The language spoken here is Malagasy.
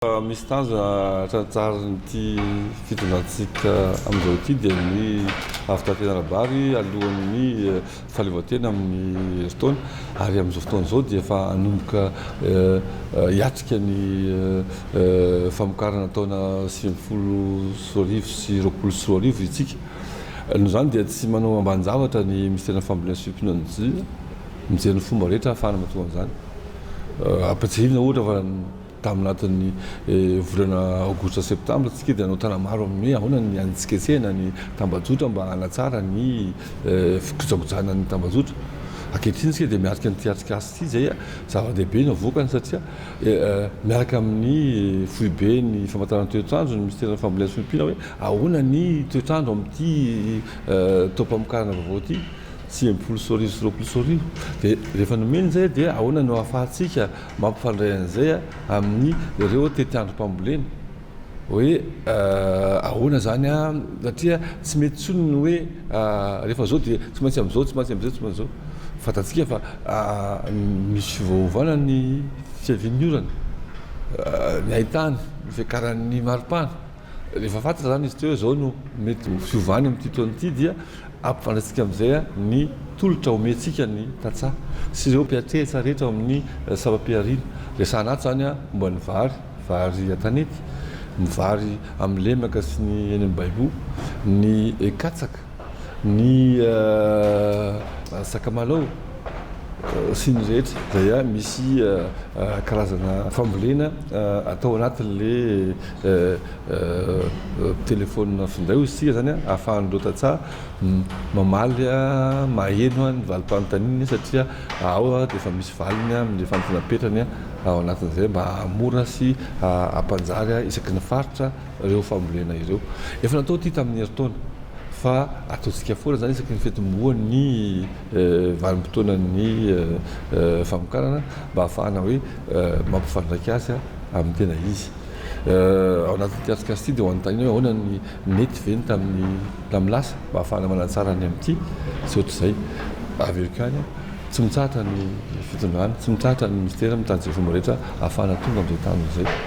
Misy tanjona tratsarin'ity fitondrantsika amin'izao ity dia ny fitaterana-bary alohan'ny fahaleovantena amin'ny herintaona, ary amin'izao fotoana izao dia efa hanomboka hiatrika ny famokarana taona 2019 sy 2020 isika. Noho izany dia tsy manao ambanin-javatra ny minisiteran'ny fambolena sy fiompiana ny mijery ny fomba rehetra ahafahana mahatonga an'izany. Ampatsiahivina ohatra fa Tamin'ny anatin'ny volana aogositra septambra isika dia nanao tanamaro amin'ny hoe ahoana ny hanetsiketsehana ny tambajotra mba hanatsara ny fikojakojana ny tambajotra. Ankehitriny isika dia miatrika an'ity atrikasa ity izay zava-dehibe no avoakany satria miaraka amin'ny foiben'ny famantarana ny toetr'andro ny minisiteran'ny fambolena sy fiompiana hoe ahoana ny toetr'andro amin'ity taom-pamokarana vaovao ity, 2019 sy 2020. Dia rehefa nomena izay dia ahoana no ahafahantsika Mampifandray an'izay amin'ny ireo tetiandrom-pambolena hoe ahoana izany satria tsy mety intsony ny hoe rehefa izao dia tsy maintsy amin'izao, tsy maintsy amin'izao, tsy maintsy amin'izao. Fantatsika fa misy fiovaovana ny fiavian'ny orana, ny haintany, ny fiakaran'ny maripana. Rehefa fantatra izany izy teo hoe izao no mety ho fiovany amin'ity taona ity dia ampifandraisika amin'izay ny tolotra omentsika ny tantsaha sy ireo mpiantsehatra rehetra ao amin'ny sampam-pihariana. Resahana ato izany momba ny vary, vary an-tanety, ny vary amin'ny lemaka sy ny eny amin'ny baiboho, ny katsaka, ny sakamalao sy ny rehetra izay misy karazana fambolena atao anatin'ilay telefaonina finday hoy isika izany ahafahan'ireo tantsaha mamaly maheno ny valim-panontaniany satria ao dia efa misy valiny amin'ilay fanontaniana apetrany ao anatin'izay mba hahamora sy hampanjary isaky ny faritra ireo fambolena ireo. Efa natao ity tamin'ny herintaona fa ataontsika foana izany isaky ny fitomboan'ny vanim-potoanan'ny famokarana mba hahafahana hoe mampifandraika azy amin'ny tena izy. Ao anatin'ity atrikasa ity dia ho anontaniana hoe ahoana ny nety ve ny tamin'ny tamin'ny lasa mba hahafahana manatsara ny amin'ity sy ohatr'izay. Averiko ihany, tsy mitsahatra ny fitondrana, tsy mitsahatra ny minisitera mitady izay fomba rehetra hahafahana tonga amin'izay tanjona izay.